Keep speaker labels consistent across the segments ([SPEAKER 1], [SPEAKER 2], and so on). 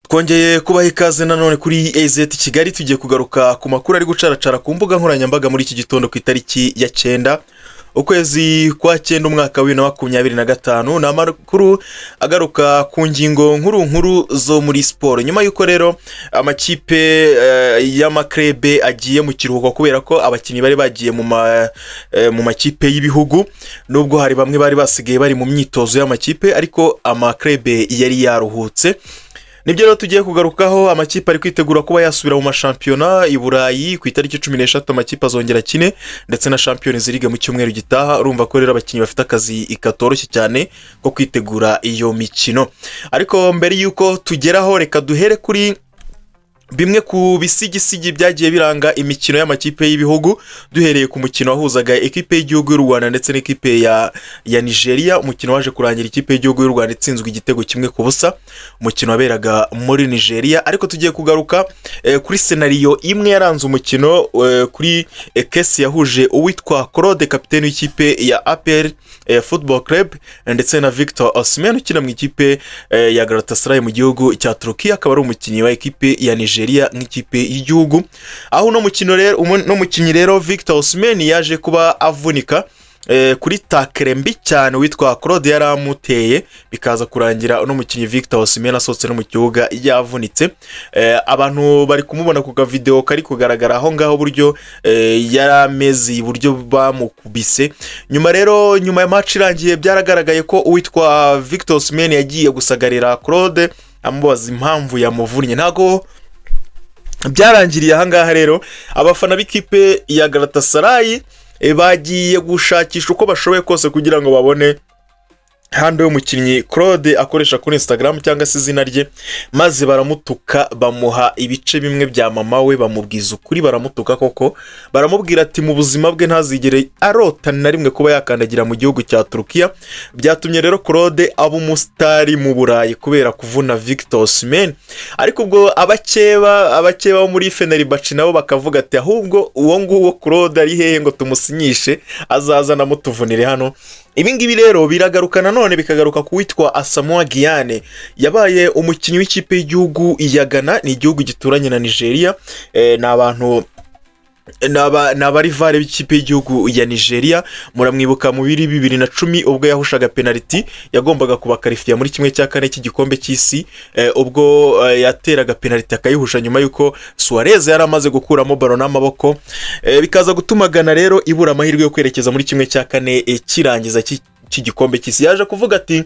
[SPEAKER 1] Twongeye kubaha ikaze nanone kuri Ezeti Kigali. Tugiye kugaruka ku makuru ari gucaracara ku mbuga nkoranyambaga muri iki gitondo ku itariki ya 9, ukwezi kwa 9, umwaka wa 2025. Ni amakuru agaruka ku ngingo nkuru nkuru zo muri siporo, nyuma y'uko rero amakipe y'amaclub agiye mu kiruhuko kubera ko abakinnyi bari bagiye mu makipe y'ibihugu. Nubwo hari bamwe bari basigaye bari mu myitozo y'amakipe, ariko amaclub yari yaruhutse. Nibyo rero tugiye kugarukaho. Amakipe ari kwitegura kuba yasubira mu mashampiyona i Burayi. Ku itariki 13 amakipe azongera akine, ndetse na Champions League mu cyumweru gitaha. Urumva ko rero abakinnyi bafite akazi katoroshye cyane ko kwitegura iyo mikino. Ariko mbere y'uko tugeraho, reka duhere kuri bimwe ku bisigisigi byagiye biranga imikino y'amakipe y'ibihugu, duhereye ku mukino wahuzaga ekipe y'igihugu y'u Rwanda ndetse n'ikipe ya Nigeria. Umukino waje kurangira ikipe y'igihugu y'u Rwanda itsinzwe igitego 1-0, umukino waberaga muri Nigeria. Ariko tugiye kugaruka kuri scenario imwe yaranze umukino, kuri case yahuje uwitwa Claude, kapiteni w'ikipe ya APR Football Club, ndetse na Victor Osimhen ukina mu ikipe ya Galatasaray mu gihugu cya Turukiya, akaba ari umukinnyi wa ekipe ya Nigeria nk'ikipe y'igihugu. Aho uno mukino rero, uno mukinnyi rero Victor Osimhen yaje kuba avunika kuri tackle mbi cyane witwa Claude yari amuteye, bikaza kurangira uno mukinnyi Victor Osimhen asohotse no mu kibuga yavunitse. Abantu bari kumubona ku kavidewo kari kugaragara aho ngaho, uburyo yari ameze, uburyo bamukubise. Nyuma rero, nyuma ya match irangiye, byaragaragaye ko uwitwa Victor Osimhen yagiye gusagarira Claude amubaza impamvu yamuvunnye. Ntabwo byarangiriye ahangaha rero. Abafana b'ikipe ya Galatasaray bagiye gushakisha uko bashoboye kose kugira ngo babone handle y'umukinnyi Claude akoresha kuri Instagram cyangwa se izina rye, maze baramutuka, bamuha ibice bimwe bya mama we, bamubwiza ukuri, baramutuka koko, baramubwira ati mu buzima bwe ntazigere arota na rimwe kuba yakandagira mu gihugu cya Turukiya. Byatumye rero Claude aba umusitari mu Burayi kubera kuvuna Victor Osimhen. Ariko ubwo abakeba bo muri Fenerbahce nabo bakavuga ati: "Ahubwo uwo nguwo Claude ari hehe ngo tumusinyishe, azaza anamutuvunire hano?" Ibi ngibi rero biragaruka nanone, bikagaruka ku witwa Asamoah Gyan, yabaye umukinnyi w'ikipe y'igihugu ya Ghana. Ni igihugu gituranye na Nigeria. Ni abantu ni abarival b'ikipe y'igihugu ya Nigeria. Muramwibuka mu biri 2010 ubwo yahushaga penaliti yagombaga kubaqualifiya muri 1/4 cy'igikombe cy'isi, ubwo yateraga penaliti akayihusha nyuma y'uko Suarez yari amaze gukuramo ballon n'amaboko, bikaza gutuma Ghana rero ibura amahirwe yo kwerekeza muri 1/4 kirangiza cy'igikombe cy'isi. Yaje kuvuga ati: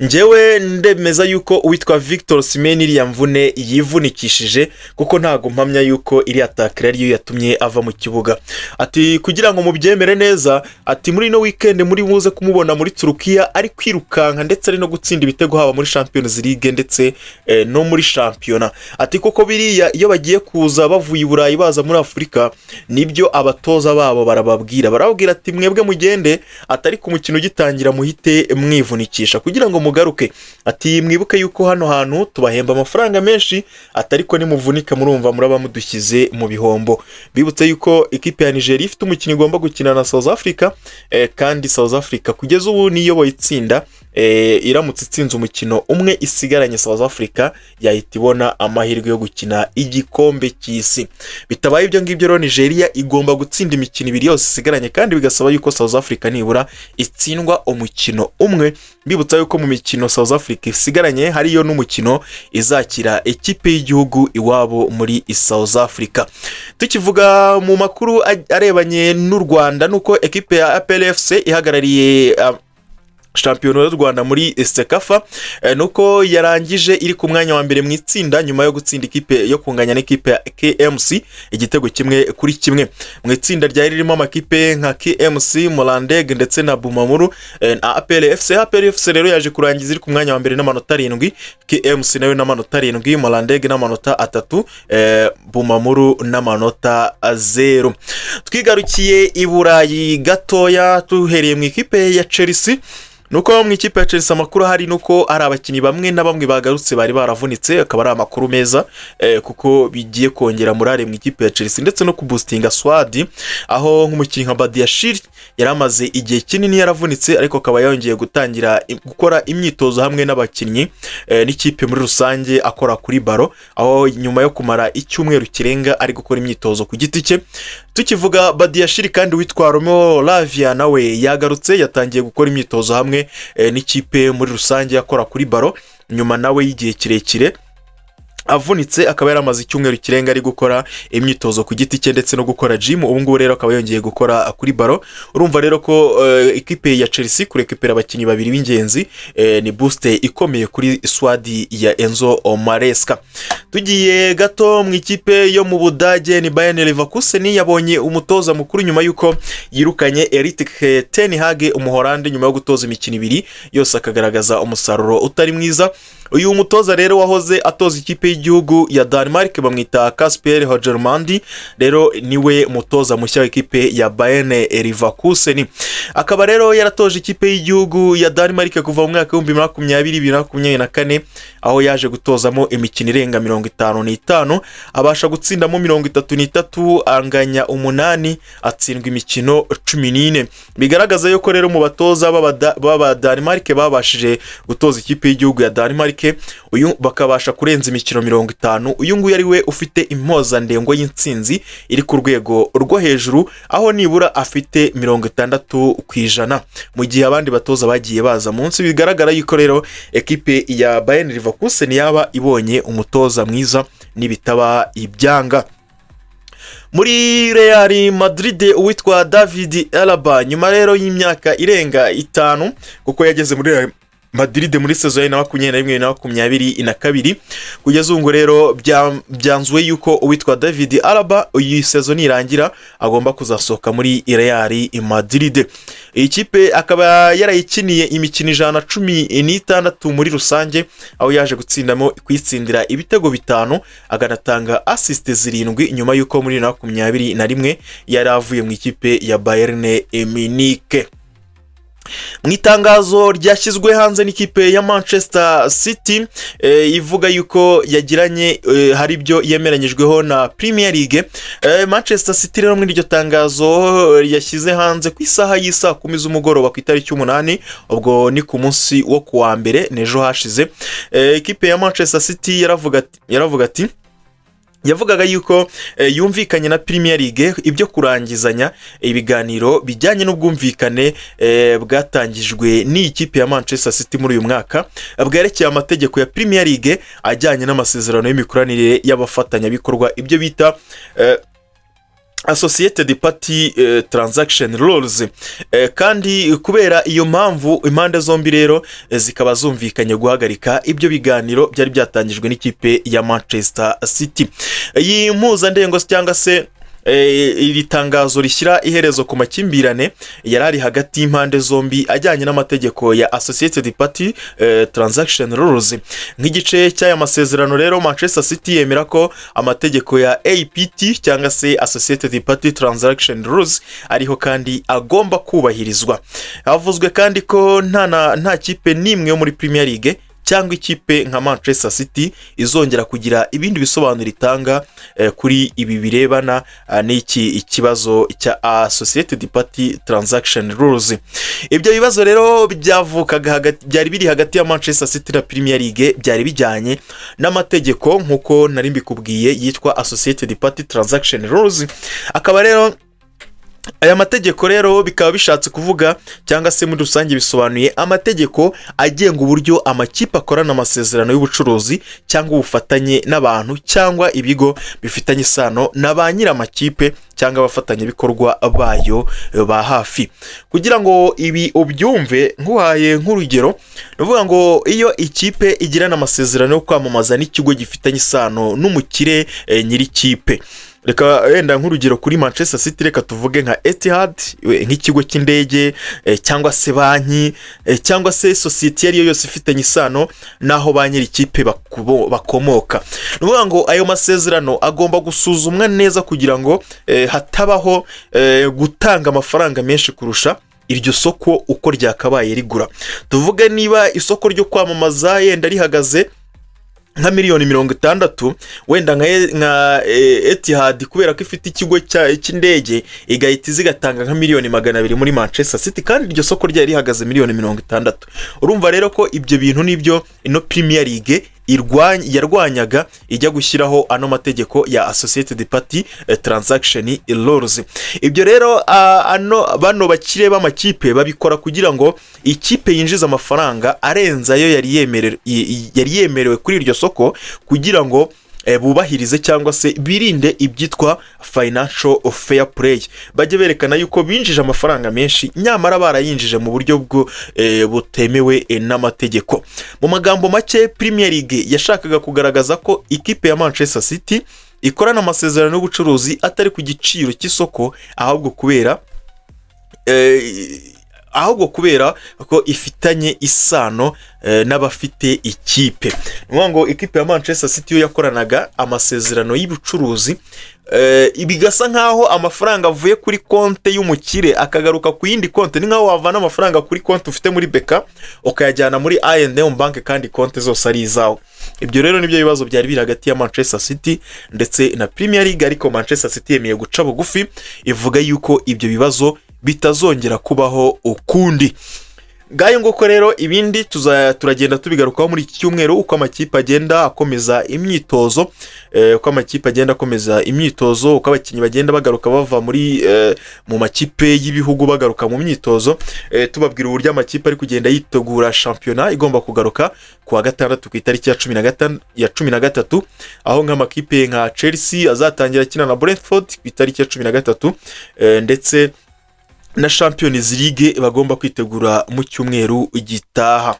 [SPEAKER 1] "Njyewe ndemeza yuko uwitwa Victor Osimhen iriya mvune yivunikishije, kuko ntabwo mpamya yuko iriya tackle ariyo yatumye ava mu kibuga." Ati: "Kugira ngo mubyemere neza," ati, "muri ino weekend muri buze kumubona muri Turukiya ari kwirukanka, ndetse ari no gutsinda ibitego, haba muri Champions League ndetse no muri shampiyona." Ati: "Kuko biriya iyo bagiye kuza bavuye i Burayi baza muri Afurika, nibyo abatoza babo barababwira, barababwira ati: 'Mwebwe mugende,' atari ku mukino ugitangira muhite mwivunikisha kugira ngo mugaruke." Ati: "Mwibuke yuko hano hantu tubahemba amafaranga menshi," atari ko nimuvunika murumva muraba mudushyize mu bihombo. Bibutse yuko ikipe ya Nigeria ifite umukino igomba gukina na South Africa, kandi South Africa kugeza ubu niyoboye itsinda. Iramutse itsinze umukino umwe isigaranye South Africa, yahita ibona amahirwe yo gukina igikombe cy'isi. Bitabaye ibyo ngibyo rero, Nigeria igomba gutsinda imikino ibiri yose isigaranye, kandi bigasaba yuko South Africa nibura itsindwa umukino umwe. Mbibutsa yuko mu mikino South Africa isigaranye hariyo n'umukino izakira ikipe y'igihugu iwabo muri South Africa. Tukivuga mu makuru arebanye n'u Rwanda, nuko ekipe ya APR FC ihagarariye shampiyona y'u Rwanda muri CECAFA, nuko yarangije iri ku mwanya wa mbere mu itsinda nyuma yo gutsinda ikipe, yo kunganya n'ikipe ya KMC igitego 1-1. Mu itsinda ryari ririmo amakipe nka KMC, Mlandege ndetse na Bumamuru na APR FC. APR FC rero yaje kurangiza iri ku mwanya wa mbere n'amanota 7, KMC nayo n'amanota 7, Mlandege n'amanota 3, Bumamuru n'amanota 0. Twigarukiye i Burayi gatoya, duhereye mu ikipe ya Chelsea. Nuko mu ikipe ya Chelsea amakuru ahari nuko hari abakinnyi bamwe na bamwe bagarutse bari baravunitse, akaba ari amakuru meza kuko bigiye kongera morale mu ikipe ya Chelsea ndetse no kuboostinga squad, aho nk'umukinnyi nka Badiashile yari amaze igihe kinini yaravunitse, ariko akaba yongeye gutangira gukora imyitozo hamwe n'abakinnyi n'ikipe muri rusange, akora kuri ballon, aho nyuma yo kumara icyumweru kirenga ari gukora imyitozo ku giti cye. Tukivuga Badiashile kandi, witwa Romeo Lavia nawe yagarutse, yatangiye gukora imyitozo hamwe n'ikipe muri rusange, akora kuri ballon, nyuma nawe y'igihe kirekire avunitse, akaba yaramaze icyumweru kirenga ari gukora imyitozo ku giti cye ndetse no gukora gym. Ubu ngubu rero akaba yongeye gukora kuri ballon. Urumva rero ko ikipe ya Chelsea kurécupéra abakinnyi babiri b'ingenzi ni boost ikomeye kuri squad ya Enzo Maresca. Tugiye gato mu ikipe yo mu Budage, ni Bayern Leverkusen yabonye umutoza mukuru nyuma y'uko yirukanye Erik ten Hag, Umuhorande, nyuma yo gutoza imikino ibiri yose akagaragaza umusaruro utari mwiza. Uyu mutoza rero wahoze atoza ikipe y'igihugu ya Denmark bamwita Kasper Hjulmand. Rero niwe mutoza mushya w'ikipe ya Bayern Leverkusen, akaba rero yaratoje ikipe y'igihugu ya Denmark kuva mu mwaka w'2020, 2024, aho yaje gutozamo imikino irenga 55, abasha gutsindamo 33, anganya 8, atsindwa imikino 14. Bigaragaza yuko rero mu batoza b'Abadanimarike babashije gutoza ikipe y'igihugu ya Denmark, uyu bakabasha kurenza imikino 50, uyu nguyu ari we ufite impozandengo y'intsinzi iri ku rwego rwo hejuru, aho nibura afite 60%, mu gihe abandi batoza bagiye baza munsi. Bigaragara yuko rero ekipe ya Bayern Leverkusen yaba ibonye umutoza mwiza nibitaba ibyanga. Muri Real Madrid, uwitwa David Alaba, nyuma rero y'imyaka irenga 5, kuko yageze muri Real Madrid muri saison ya 2021 na 2022, kugeza ubu ngo rero byanzuwe yuko uwitwa David Alaba iyi saison nirangira agomba kuzasohoka muri Real Madrid. Iyi kipe akaba yarayikiniye imikino 116 muri rusange, aho yaje gutsindamo kuyitsindira ibitego 5, akanatanga assist 7, nyuma y'uko muri 2021 yari avuye mu ikipe ya Bayern Munich. Mu itangazo ryashyizwe hanze n'ikipe ya Manchester City ivuga yuko yagiranye hari ibyo yemeranyijweho na Premier League. Manchester City rero muri iryo tangazo yashyize hanze ku isaha y'isaa 10 z'umugoroba ku itariki 8, ubwo ni ku munsi wo ku wa mbere n'ejo hashize, ikipe ya Manchester City yaravuga ati yavugaga yuko yumvikanye na Premier League ibyo kurangizanya ibiganiro bijyanye n'ubwumvikane bwatangijwe n'iyi kipe ya Manchester City muri uyu mwaka, bwerekeye amategeko ya Premier League ajyanye n'amasezerano y'imikoranire y'abafatanyabikorwa, ibyo bita Associated Party Transaction Rules. Kandi kubera iyo mpamvu, impande zombi rero zikaba zumvikanye guhagarika ibyo biganiro byari byatangijwe n'ikipe ya Manchester City. Iyi mpuzandengo cyangwa se iri tangazo rishyira iherezo ku makimbirane yari ari hagati y'impande zombi ajyanye n'amategeko ya Associated Party Transaction Rules. Nk'igice cy'aya masezerano rero, Manchester City yemera ko amategeko ya APT cyangwa se Associated Party Transaction Rules ariho kandi agomba kubahirizwa. Havuzwe kandi ko nta kipe n'imwe yo muri Premier League cyangwa ikipe nka Manchester City izongera kugira ibindi bisobanuro itanga kuri ibi birebana n'iki ikibazo cya Associated Party Transaction Rules. Ibyo bibazo rero byavukaga byari biri hagati ya Manchester City na Premier League byari bijyanye n'amategeko, nk'uko nari mbikubwiye, yitwa Associated Party Transaction Rules. Akaba rero aya mategeko rero bikaba bishatse kuvuga cyangwa se muri rusange bisobanuye amategeko agenga uburyo amakipe akorana amasezerano y'ubucuruzi cyangwa ubufatanye n'abantu cyangwa ibigo bifitanye isano na ba nyir'amakipe cyangwa abafatanyabikorwa bayo ba hafi. Kugira ngo ibi ubyumve, nkuhaye nk'urugero, ni ukuvuga ngo iyo ikipe igirana amasezerano yo kwamamaza n'ikigo gifitanye isano n'umukire nyir'ikipe, reka wenda nk'urugero kuri Manchester City, reka tuvuge nka Etihad, nk'ikigo cy'indege, cyangwa se banki, cyangwa se sosiyete iyo ari yo yose ifitanye isano n'aho ba nyir'ikipe bakomoka, ni ukuvuga ngo ayo masezerano agomba gusuzumwa neza kugira ngo hatabaho gutanga amafaranga menshi kurusha Iryo soko uko ryakabaye rigura, tuvuge niba isoko ryo kwamamaza yenda rihagaze nka miliyoni 60, wenda nka Etihad, kubera ko ifite ikigo cy'indege, igahita iza igatanga nka miliyoni 200 muri Manchester City, kandi iryo soko ryari rihagaze miliyoni 60. Urumva rero ko ibyo bintu nibyo ino Premier League yarwanyaga ijya gushyiraho ano mategeko ya Associated Party Transaction Rules. Ibyo rero ano bano bakire b'amakipe babikora kugira ngo ikipe yinjize amafaranga arenze ayo yari yemerewe kuri iryo soko, kugira ngo bubahirize cyangwa se birinde ibyitwa financial fair play, bajye berekana yuko binjije amafaranga menshi nyamara barayinjije mu buryo bwo butemewe n'amategeko. Mu magambo make, Premier League yashakaga kugaragaza ko ikipe ya Manchester City ikorana amasezerano y'ubucuruzi atari ku giciro cy'isoko, ahubwo kubera ko ifitanye isano n'abafite ikipe. Ni ukuvuga ngo ikipe ya Manchester City yo yakoranaga amasezerano y'ubucuruzi, bigasa nk'aho amafaranga avuye kuri konti y'umukire akagaruka ku yindi konti. Ni nk'aho wavana amafaranga kuri konti ufite muri BK ukayajyana muri I&M Bank, kandi konti zose ari izawe. Ibyo rero nibyo bibazo byari biri hagati ya Manchester City ndetse na Premier League, ariko Manchester City yemeye guca bugufi, ivuga yuko ibyo bibazo bitazongera kubaho ukundi. Ngayo nguko rero, ibindi turagenda tubigarukaho muri iki cyumweru, uko amakipe agenda akomeza imyitozo, uko amakipe agenda akomeza imyitozo, uko abakinnyi bagenda bagaruka bava mu makipe y'ibihugu bagaruka mu myitozo, tubabwira uburyo amakipe ari kugenda yitegura shampiyona igomba kugaruka ku wa gatandatu ku itariki ya 13, aho nk'amakipe nka Chelsea azatangira akina na Brentford ku itariki ya 13, ndetse na Champions League bagomba kwitegura mu cyumweru gitaha.